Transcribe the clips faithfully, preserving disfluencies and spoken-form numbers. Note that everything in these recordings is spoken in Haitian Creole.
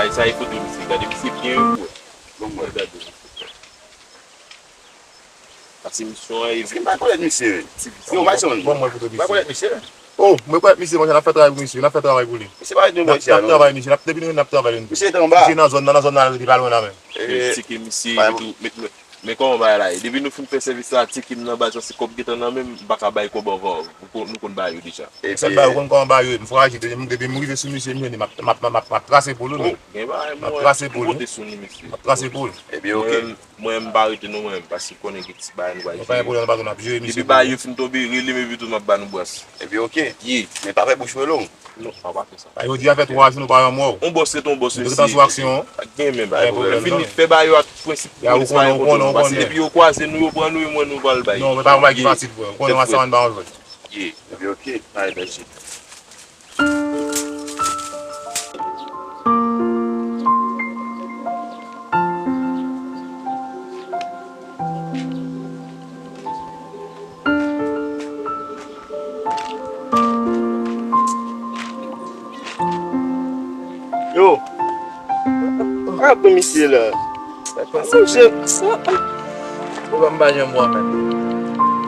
Ay, sa e foto misye. Gade misye byen, wi, wè. Bon, mwen gade misye. Pase misyon an, e vin pa konèt misye, wi. Yo, Mason. Bon, mwen foto misye. Pa konèt misye, wi. Oh, mwen konèt misye, monchè, n ap fè travay pou misye, n ap fè travay pou li. Misye pa ret nou bò isi a, non. N ap travay, misye, n ap, depi nou, n ap travay, nou. Misye te anba. Misye nan zòn nan, nan zòn nan, li pa lwen la menm. Li tcheke misye, li tou, met, met, men kòman bagay la ye? Depi nou fin fè sèvis la, tcheke m nan baz, paske kòb gentan nan men m, m pa ka bay kòb ankò. Nou konn, nou konn bagay yo deja. Sèl bagay, ou konn kòman bagay yo ye, m fraji, depi m, depi m rive sou misye, m jwenn li, m ap, m ap, m ap, m ap trase pou li, men. Gen bagay, m ap trase pou li. Monte sou li, mesye. M ap trase pou li. Ebyen, oke. Mwen, mwen, m pa rete non, mwen, paske konnen gen ti bagay nou pral jere. Pa gen pwoblèm, nou pa tou n ap jere, mesye. Depi bagay yo fin tonbe, rele m epi tou m ap ba nou bwès. Ebyen, oke. Ye. Men pa fè bouch mwen long. Non, pa, pa fè sa. Jodi a fè twa jou nou pa wè m wè w. On bòs rete on bòs, mesye. Rete sou aksyon. Pa gen menm bagay pwoblèm. Fini, fè bagay yo ak prensip. Ya, ou konnen, ou konnen, ou konnen. Paske depi yo kwaze nou, yo pran nou, e mwen nou pral bay. Non, men pa yon bagay ki fasil, frè. Ou konnen, sa pa yon bagay. Ye. Ebyen, oke. Alright, mèsi. Yo. Apa misye la? Misye. Ou pa m pa janm wè, men.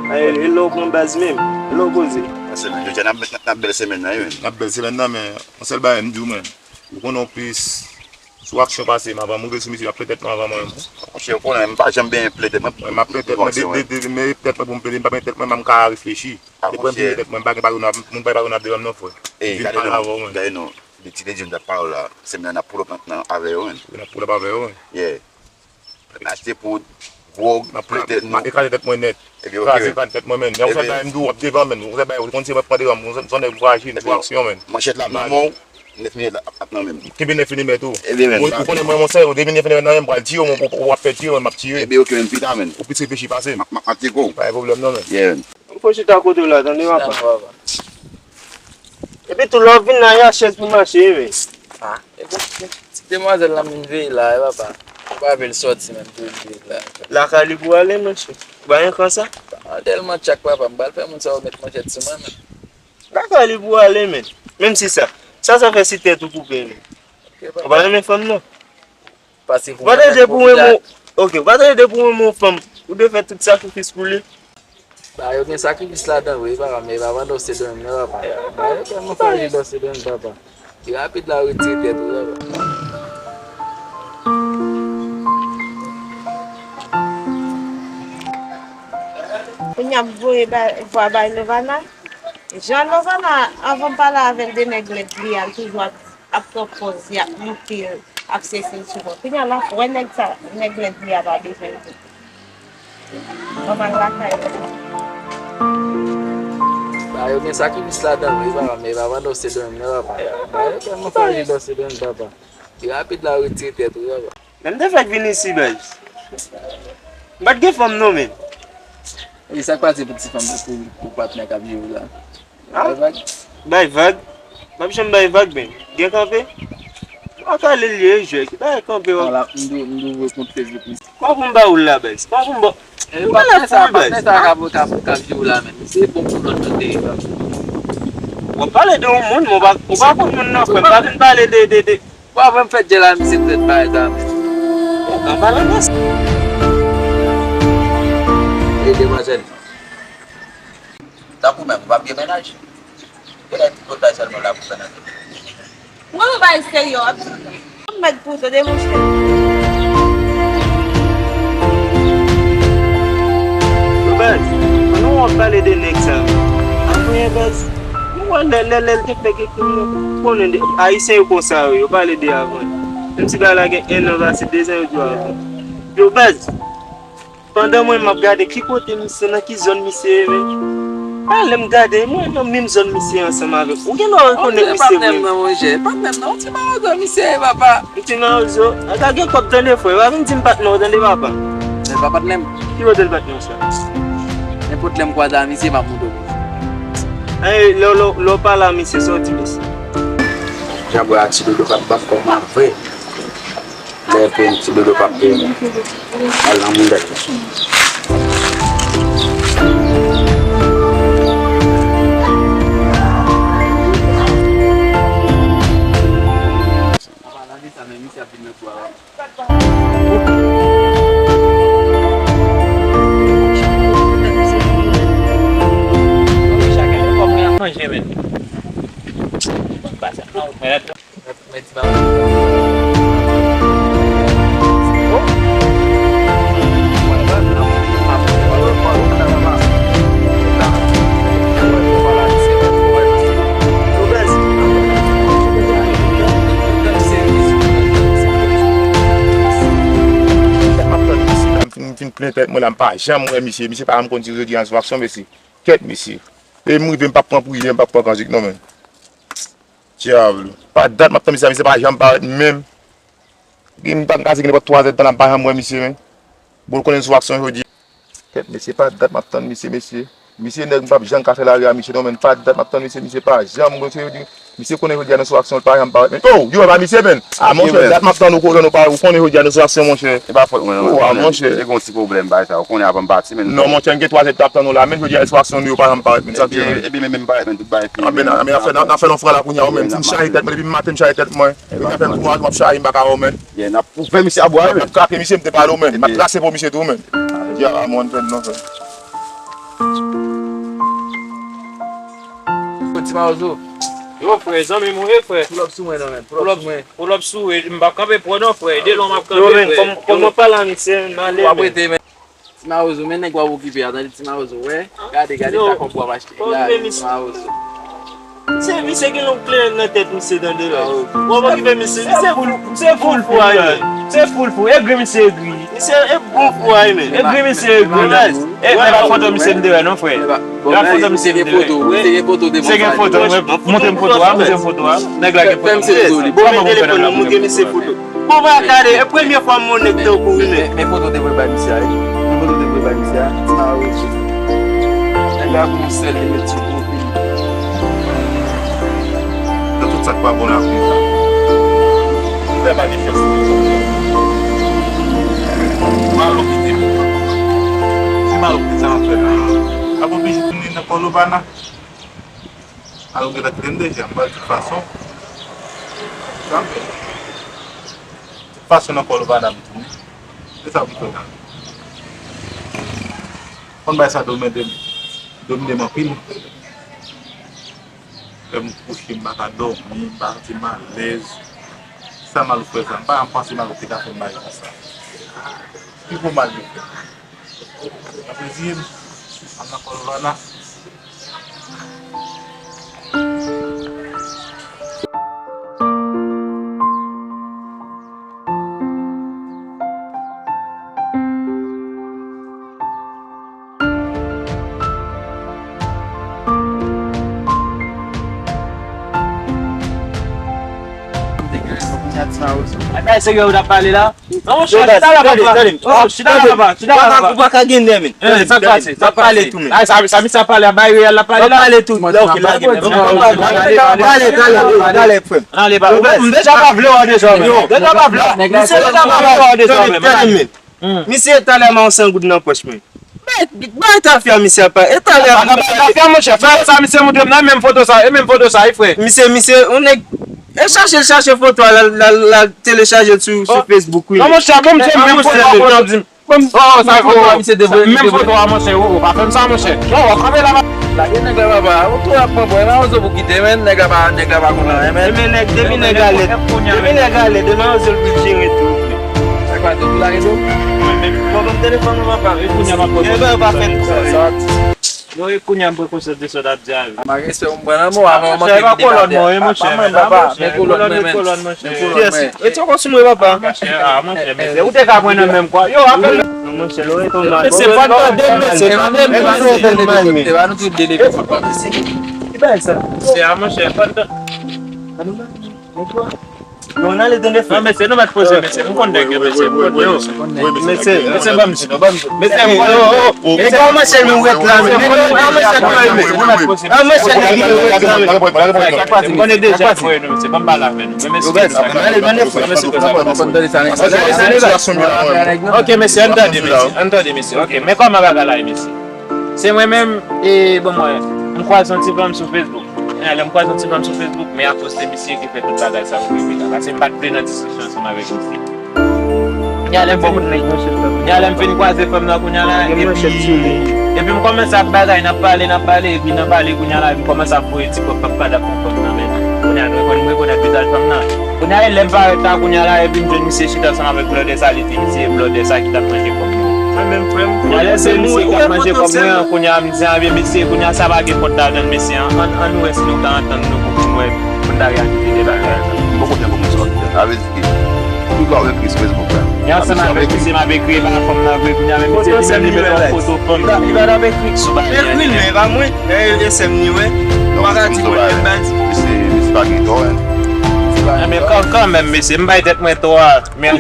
Ay, e lè w pran baz menm? E lè w poze? Nan semèn, jodi a n ap, n ap, n ap bèl semèn nan, wi, men. N ap bèl semèn nan, men yon sèl bagay m di w, men. Ou konnen w plis sou aksyon pase m. Avan m rive sou misye, m ap plen tèt mwen avan mwen menm. Monchè, ou konnen, m pa janm benyen plen tèt mwen. Mwen, m ap plen tèt mwen, de, de, de, men tèt mwen pou m plen, m pa plen tèt mwen, m ka reflechi. Depi m plen tèt mwen, m pa gen pa moun pa gen pa moun ap devan m non, frè. Ey, gade non, gade non. De ti de Jim t ap pale la, se menm n ap pull up nan, nan avè yo, men. N ap pull up avè yo, men. Yeah. Achte poud, gwòg, plen tèt nou. M ap ekraze tèt mwen nèt. Epi, oke, kraze men. Ekraze tèt mwen, men. Yon sèl bagay m di w, w ap devan, men. Yon sèl bagay, ou konn se mwen k pran devan, yon sèl bagay, m vwaje, m sou aksyon, men. Manchèt la nan men w, nèf minit la ap, ap nan men m. Kenbe nèf minit tou. Epi, men. Ou, ou konnen mwen, monchè, ou depi nèf minit nan men m, m pral tire w, ou, ou, ou ap fè tire, men m ap tire. Epi, oke, men, pita, men. Ou plis reflechi pase m. M ap, m ap, m ap tcheke w. Pa gen pwoblèm, non, men. Yeah, men. Fò chita kote w la, tande, papa. Epi tou, lè w vin la, y a chèz pou mache, men. Ah, epi, ti demwazèl la m vin veye la, e papa. Ou pa vle l sòti menm pou l veye la. Lakay li pou ale, monchè. Ou pa gen kran sa? Ah, tèlman tchak, papa, m pral fè moun sa yo met manchèt sou mwen, men. Lakay li pou ale, men. Menm si sa. Sa, sa fè si tèt ou koupe, men. Ok, papa. Ou pa renmen fanm, non? Paske pou mwen menm, pou vin la. Ok, ou pa tande depi w renmen yon fanm, ou dwe fè tout sakrifis pou li. Ba, yo gen sakrifis ladan, wi, papa, men e pa pandan w se dòmi, non, papa. Ba, yo tèlman frajil lè w se dòmi, papa. Pi rapid la, retire tèt ou, papa. Kounye a m voye ba-, vwa bay Lovana. Jan Lovana, anvan m pale avè l de nèg lèd li a, l toujou ap, ap pran pòz li, ap monte l, ap sesi l sou mwen. Kounye a la, wè nèg sa, nèg lèd li a pa bezwen l tou. Mwen al lakay li. Ba, yo gen sakrifis ladan l, wi, papa, men e pa pandan w se dòmi, non, papa. Ba, yo tèlman frajil lè w se dòmi, papa. Pi rapid la, retire tèt ou, papa. Men m te fèk vin isi, baz. M pa t gen fanm, non, men. E sa k pase pou ti fanm, pou, pou patnè k ap jere w la? Ah? Bay vag? Bay vag? M ap janm bay vag, men. Gen kanpe? M pa ka ale l ye, jwè. Ki bagay kanpe, wè? Ala, m dwe, m dwe voye kont Facebook, wi. Kòman pou m ba ou l la, baz? Kòman pou m ba, e, ou genlè fou, wi, baz. Patnè sa k ap, k ap, k ap jere w la, men. Se bon pou lòt kote, baz. W ap pale de yon moun, men w pa, ou pa konn moun nan, frè. M pa vin pale de, de, de, Bon, avan m fè djèl a misye, m fèt bagay sa menm. An palan nan sa. E demwazèl, tankou menm, ou p ap gen mennaj? Genlè ti potay sèlman w la pou fè nan tèt ou. Mwen, yon bagay serye w ap di. Mwen mèt pou tande, monchè. Yo, baz, pandan w ap pale de nèg sa yo, apre, baz, ou wè lè, lè, lè l te fè gen krim nan, ou konnen de, Ayisyen yo konsa yo, yo pale de avan. Menm si bagay la gen en an pase, de zan, yo di w avan. Yo, baz, pandan mwen m ap gade ki kote misye, nan ki zòn misye ye, men. A, lè m gade, mwen nan menm zòn misye ansanm avèk ou. Ou gen dwa rekonèt misye vre. Patnè m nan, monchè. Patnè m nan, yon ti mawozo misye ye, papa. Yon ti mawozo. Ata gen kòb tande, frè. Pa vin di m patnè w tande, papa. Men pa patnè m. Ki modèl patnè w sa? Nenpòt lè m kwaze a misye, m ap montre w. Ey, lè, lè, lè w pale a misye, sa w di misye? Jan bwè a ti dodo k ap bat kò m a vre. Lè epi ti dodo p ap al nan mouda. An palan de sa menm, Vin plen tèt mwen la, m pa janm wè misye. Misye pa janm konn si jodi a sou aksyon, mesye. Kèt, mesye. E m rive, m p ap pran priyè, m p ap pran kanjik, non, men. Dyab. Pa dat m ap tann misye, misye pa janm parèt menm. Gen m pa m kase gen nenpòt twa zè tan la, m pa janm wè misye, men. Bon, l konnen sou aksyon jodi. Kèt, mesye, pa dat m ap tann misye, mesye. Misye nèg m p ap janm ka fè lari a misye, non, men. Pa dat m ap tann misye, misye pa janm, misye jodi. Misye konnen jodi a nou sou aksyon, l pa janm parèt, men. Oh, yo, e pa misye, men. A, monchè, dat m ap tann ou, konnen ou pa, ou konnen jodi a nou sou aksyon, monchè. E pa fòt mwen, non, oh, a, monchè. E gon ti pwoblèm, bagay sa, ou konnen avan m pati, men. Non, monchè, m gen twa zè tan ap tann ou la, men jodi a sou aksyon nou, yo pa janm parèt, men sa k fè. Epi, epi, men, men, parèt, men tout bagay fini, men. Anben, anben, n ap fè, n ap fè yon fwa la kounye a, ou menm, ti m chaje tèt mwen, depi m maten, m chaje tèt mwen. Epi, n ap fè kou a, m ap chaje, m pa ka wè w, men. Yeah, n ap fè misye a bwa, men. M ap krape misye, m te pale w, men. M ap trase po misye tou, men. Yeah, I'm on ten, non, frè. Yo, ti Mawozo. Yo, frè, zanmi m ou ye, frè. Pull up sou mwen, non, men. Pull up sou mwen. Pull up sou, e, m p ap kanpe pwè, non, frè. De lwen m ap kanpe, frè. Yo, men, kòm, kòm w ap pale a misye, m ale, men. W ap rete, men. Ti Mawozo, men nèg w ap okipe a, tande, Ti Mawozo, wè. Gade, gade, sa kòb w ap achte. Gade, Ti Mawozo. Misye, misye gen yon kle nan tèt misye, tande, la. W ap okipe misye. Misye full, misye full fou a, men. Misye full fou. Egri misye egri. Misye e bon fou a, men. Egri misye egri. E, men pa foto misye m te wè, non, frè. Pa foto misye m te wè. Misye gen foto, misye gen foto, montre m foto a, montre m foto a. Nèg la gen foto. Bon, men telefòn nan, montre misye foto. Bon, va gade, e premye fwa m wè yon nèg tankou wi, men. Men foto te voye bay misye a, wi. Men foto te voye bay misye a, Ti Mawozo. Nèg la pou yon sèl li met sou pwofil. Nan tout sa k pa bon nan vi sa. Fè pa de chans. Malo kite m. Se malo kite sa m ap fè la. Ap oblije tounen nan Kòlovana. Alò, gentan kite m deja, m pral tout fason. Sa m fè? Tout fason nan Kòlovana m tounen. Se sa pou m fè la. Konn bagay sa domine m, domine m anpil. Lè m kouche, m pa ka dòmi, m pa santi m alèz. Sa Malo fè sa, m pa janm panse Malo te ka fè m bagay konsa. Pi gwo mal yo fè. Apre di m, al nan Kòlovana. Ay, serye ou t ap pale la? Non, monchè, chita la, papa. Oh, chita la, papa. Chita la, papa. Ou pa ka gen de men. Eh, sa k pase? Sa k pale tou, men. Ay, sa, sa misye ap pale a, bay reyèl la pale la. Pale tou. Ok, lage, men. Pale, pale, pale, frè m. Ale, pale. M deja pa vle wè w deja, men. Deja pa vle. Misye deja pa vle wè w deja, men. Misye, talè m a yon san goud nan pòch mwen. Bay, bay tafya misye ap pale. E talè a. Tafya, monchè. Frè, sa misye montre m nan, menm foto sa, e menm foto sa, wi, frè. Misye, misye, yon nèg, e chache, chache foto a, l al, l al, l al telechaje l sou, sou Facebook, wi. Non, monchè, bon, misye, menm foto a, monchè, di m. Bon, oh, sa, foto a, misye te voye, menm foto a, monchè, oh, oh, pa fè m sa, monchè. Non, w ap kanpe la. Lage nèg la, papa. Ou tou ap pran pwen nan ozo pou kite, men. Nèg la pa, nèg la pa konn anyen, men. Men nèg, depi nèg ale, depi nèg ale, depi ozo l vin jere tou. Sa k pase, ou lage tou? Bon, ban m telefòn nan, papa. E kounye a m ap pran. E ben, pa fè sa. Non, e kounye a m pran konsyans de sa w t ap di a, wi. Malgre se yon pran nan mò, avan w manke vide la. Monchè, pa kolòn mwen, wi, monchè. Pa mwen, papa. Men kolòn mwen, men. Kolòn, monchè. Men kolòn mwen. Yes. E ti w konsume, papa. Monchè, ah, monchè, men se ou te ka pran nan menm kwa. Yo, apèl. Non, monchè, lò e tonbe. Se pa tande, men se pa tande, men se pa tande. E pa nou tout de depi fout pa pase. Ki bagay sa? Se a, monchè, pa tande. Non, n ale tande frè. Non, mesye, nou mèt poze, mesye. M konn nèg yo, mesye. M konn yo. Mesye, mesye, ban m di nou, ban m di nou. Mesye, m konn yo. E kòman se nou ret la, men? Kòman se nou ret la, men? Kòman se nou ret la, men? M konnen deja, frè, nou, mesye. Ban m pale avè nou. Men, mesye, ale, tande frè. Ok, mesye, ann tande, mesye. Ann tande, mesye. Ok, men kòman bagay la ye, mesye? Se mwen menm, e, bon, mwen, m kwaze yon ti fanm sou Facebook. Kounye a, lè m kwaze yon ti fanm sou Facebook, men akoz se misye ki fè tout bagay sa yo rive la. Paske m pa t vle nan diskisyon ansanm avèk misye. Kounye a, lè m fin, kounye a, lè m fin kwaze fanm nan, kounye a la, epi, epi m kòmanse ap bagay, n ap pale, n ap pale, epi nan pale, kounye a la, epi m kòmanse ap voye ti kòb, pap padap pou fanm nan, men kounye a, nou rekonèt, m rekonèt vizaj fanm nan. Kounye a, e lè m parèt la, kounye a la, epi m jwenn misye chita ansanm avèk blòdè sa, li di misye blòdè sa ki t ap manje kòb mwen. Mwen menm, frè m. Kounye a, lè se misye k ap manje kòb mwen an, kounye a, m di, a, ebyen, mesye, kounye a, sa pa gen fòt ladan l, mesye, an, an, ann wè si nou ka antann nou pou, pou nou wè, pou n ta reyalize de bagay. Bon, kote pou moun sa w ap di a? Sa vle di ke, tout lè w ekri sou Facebook la, Ansanm avèk misye m ap ekri, e pa fanm nan vre, kounye a menm misye li menm li mete yon foto fanm. Li pa t ap ekri. Sou bagay. Ekri l, men e pa mwen. E, e sè m li wè. Ou pa ka di mwen menm baz. Misye, misye pa gen tò, en. Misye pa gen tò. Men kan, kanmenm, mesye, m bay tèt mwen tò a. Men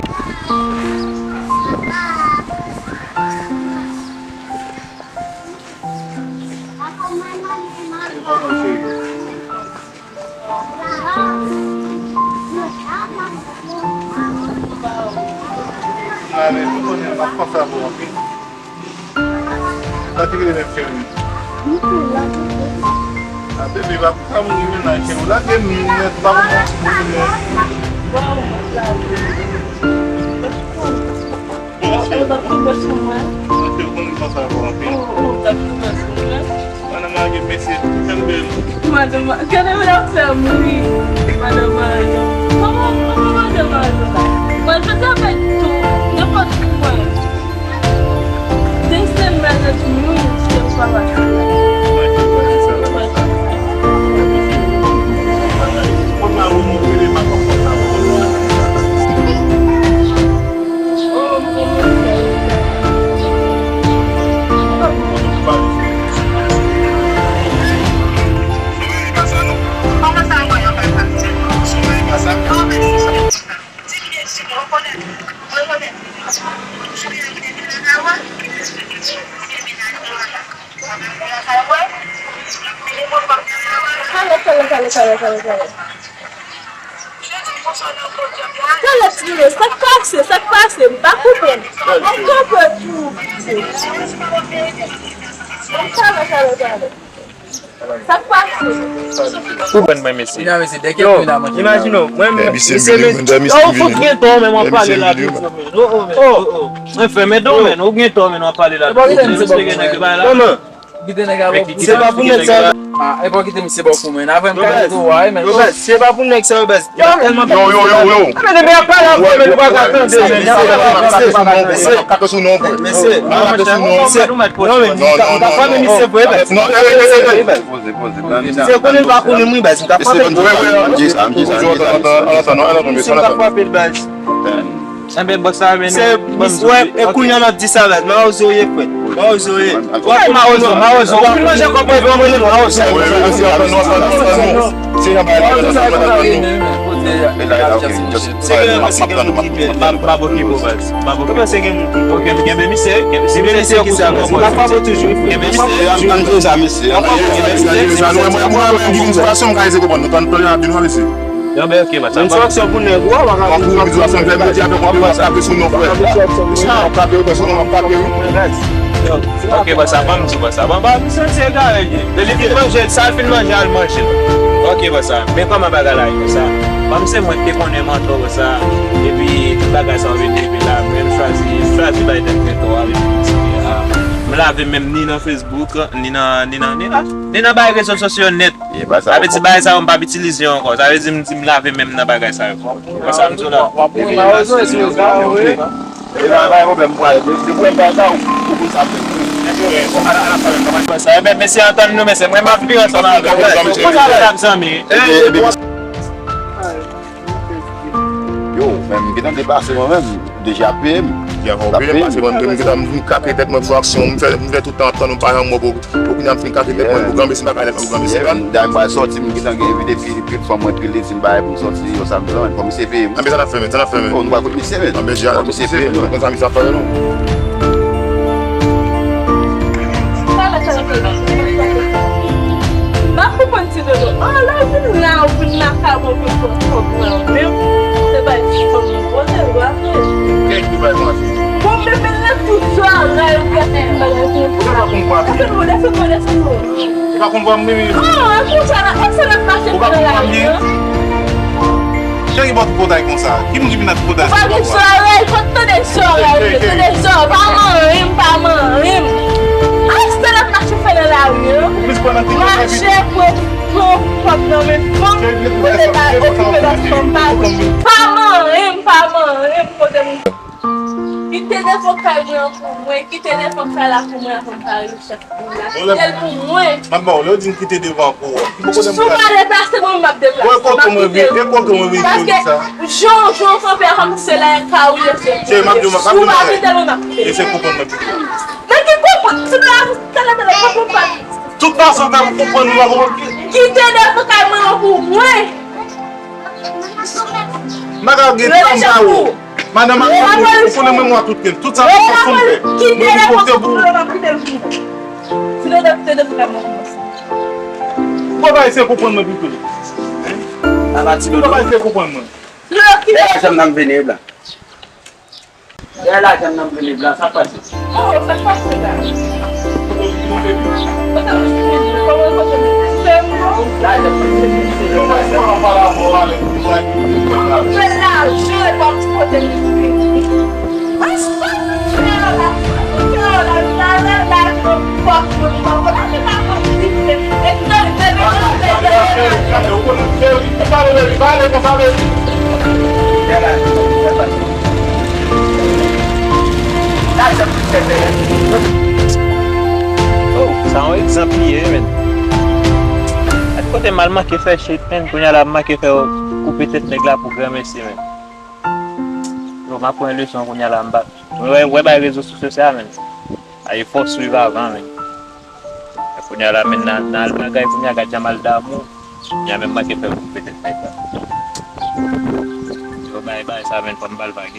Sa te vle menm cheri. A, bebe, pa konsa moun gen mennaj, cheri. Lage m nèt, pa konn moun moun. Ou te konn konsa pou anpil. Madanm lage mesye, fè l bèl. Madanm, gade madanm fè m ri. Madanm Mario. Kòman, kòman madanm Mario la? Mwen, je travay tou, nenpòt pou mwen. Desann mwen nan timoun, se pa pase. Pale, pale, pale, pale, pale, pale. Pale, Tino, sa k pase, sa k pase, m pa konprann. Mwen kanpe pou. Pale, pale, pale. Sa k pase? Ou konprann mwen, mesye. Yo, imajine w, mwen menm, misye, misye, yo, ou fout gen tò, men w ap pale la, oh, oh, men, oh, oh. Mwen fè, men, men, ou gen tò, men w ap pale la. Misye gen nèg yo bay la. Kòman? Kite nèg la bò. Se pa pou nèg sa. Ah, e pa kite misye bò kou, men. Avè m ka di tou, wa, men. Yo, baz, se pa pou nèg sa, yo, baz. Yo, yo, yo, yo. Men, men, ap pale avè m, men, nou pa ka tande, men. Mesye, mesye. Mesye. Non, men, m ka frape misye vre, baz. Non, eh, eh, eh, eh. Poze, poze. Se konnen l pa konnen m, wi, baz. M ka frape l. Misye, m ka frape l, baz. Enben, bòs la, men se, wè, e kounye a m ap di sa, baz. Mawozo ye, frè. Mawozo ye. Wè, mawozo, mawozo. Ou fin manje kòb mwen, mwen, mawozo. M ap okipe w, baz. M ap okipe w. Kenbe misye, kenbe misye ki sa, bòs. Kenbe misye. Ann fè sa, mesye. Ann fè sa, mesye. Yon bèl, ok, bòs. Yon kou, bizou, sa m fè, Bondye avèk ou, w ap frape sou non, frè. Sa, w ap frape, w ap frape, w ap frape, wi. Ok, bòs, sa, ban m di, bòs, sa. Ban, ban, misye, se egare, li. Lè li fin manje, sa l fin manje, al manje. Ok, bòs, sa. Men kòman bagay la ye, bòs, sa? Ban m se mwen ki te konnen mantò, bòs, sa. Epi, tout bagay sa yo vin rive la, mwen menm chwazi, chwazi bay tèt mwen tò, a, epi, a, m lave men m ni nan Facebook, ni nan, ni nan, ni nan, ni nan bay rezo sosyo nèt. Sa vle di bagay sa yo m p ap itilize yo ankò. Sa vle di m di m lave men m nan bagay sa yo. Konsa m di w la. Ebyen, mesye, antann nou, mesye. Mwen, m ap vin ansanm avè w. Konsa, medam, zanmi. Yo, men m gentan depase mwen menm. Deja peye m. Deja peye m, pase mwen, m gentan m vin kake tèt mwen pou aksyon. M fè, m fè tout tan ap tann ou pa janm wè pou, pou kounye a m fin kake tèt mwen pou granmesi m pa ka lèt pou granmesi. Dayè m pral sòti, m gentan gen epi depi, depi fanm mwen pile di m bagay pou m sòti, yo sa m pran, fò misye peye m. Anben sa n ap fè, men, sa n ap fè, men. Oh, nou pral kote misye, men. Anben ja, misye peye m, nou konn sa misye ap fè non. M ap konprann ti dodo. Oh, lè w vin la, w vin lakay mwen, w vin pran kòb mwen menm. Se bay ti fanm mwen poze l, w ap Kèk ki bay manti. Bon, men, men, nan tout zòrèy ou gade yon bagay konsa. Ou pa konn kwa. Ou pa konn kwa m, Mimi. Oh, e konsa la, e sa n ap mache nan lari an. Cheri, bò tripotay konsa. Ki moun ki vin nan tripotay sa? Ou pa gen zòrèy, fò tande zòrèy, tande zòrèy. Pa manyen m, pa manyen m. A, sa n ap mache fè nan lari an. Mache, pran, pran kòb nan men fanm. Kote pa okipe lòt fanm, pa manyen m, pa manyen m, kote m. Kite devan kay mwen an pou mwen, kite devan kay la pou mwen avan m pale chèf moun la. Kite l pou mwen. M ap ba w, lè w di m kite devan pou ou, ki poko de m pral. Si w pa deplase mwen, m ap deplase. Wè kote mwen vin, e kote mwen vin pou di sa. Paske jan, jan w kanpe a kòmsi se la e ka ou ye se. Cheri, m ap di w, m ap di w. Si w pa kite l, mwen m ap kite l. Eseye konprann mwen pito. Men ki konprann? Ti blag, tande, tande, konprann pa. Tout fason fè m konprann, ou pa konprann ki. Kite devan kay mwen an pou mwen. M pa ka gen tan ba ou. Madanm, madanm, ou konnen mwen, mwen tout ken. Tout sa mwen fè, tout fè. Mwen pote pou ou. Ou pa eseye konprann mwen pito. Ou pa eseye konprann mwen. E lajan m nan m vini, blan. E lajan m nan m vini, blan, sa k pase? Oh, sa k pase la? Oh, sa yon egzanp li ye, wi, men. Gad kote m al manke fè shit, men. Kounye a la, m manke fè koupe tèt nèg la pou granmesi, men. Yo, m ap pran leson kounye a la, m pa. Wè, wè bay rezo sosyo sa, men. Ay fò swiv avan, men. Kounye a la, men, nan, nan al bagay, kounye a, gad jan m al damou. Kounye a, men, m manke fè koupe tèt nèg la. Yo, bay, bay sa, men, fò m ba l vag.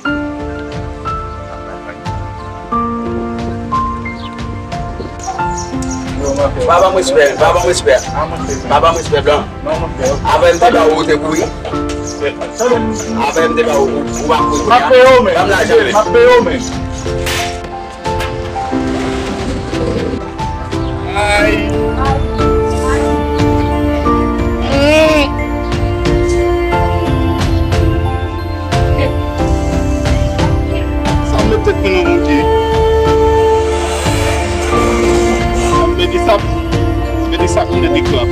Pa ban m respè, pa ban m respè. Pa ban m respè, blan. Avè m te ba ou, ou te kouri. Avè m te ba ou, ou pa kouri. M ap peye w, men. Ban m lajan, men. M ap peye w, men. Ay. Sa m met tèt mwen nan Bondye. Medi sa, medi sa pou medi klap.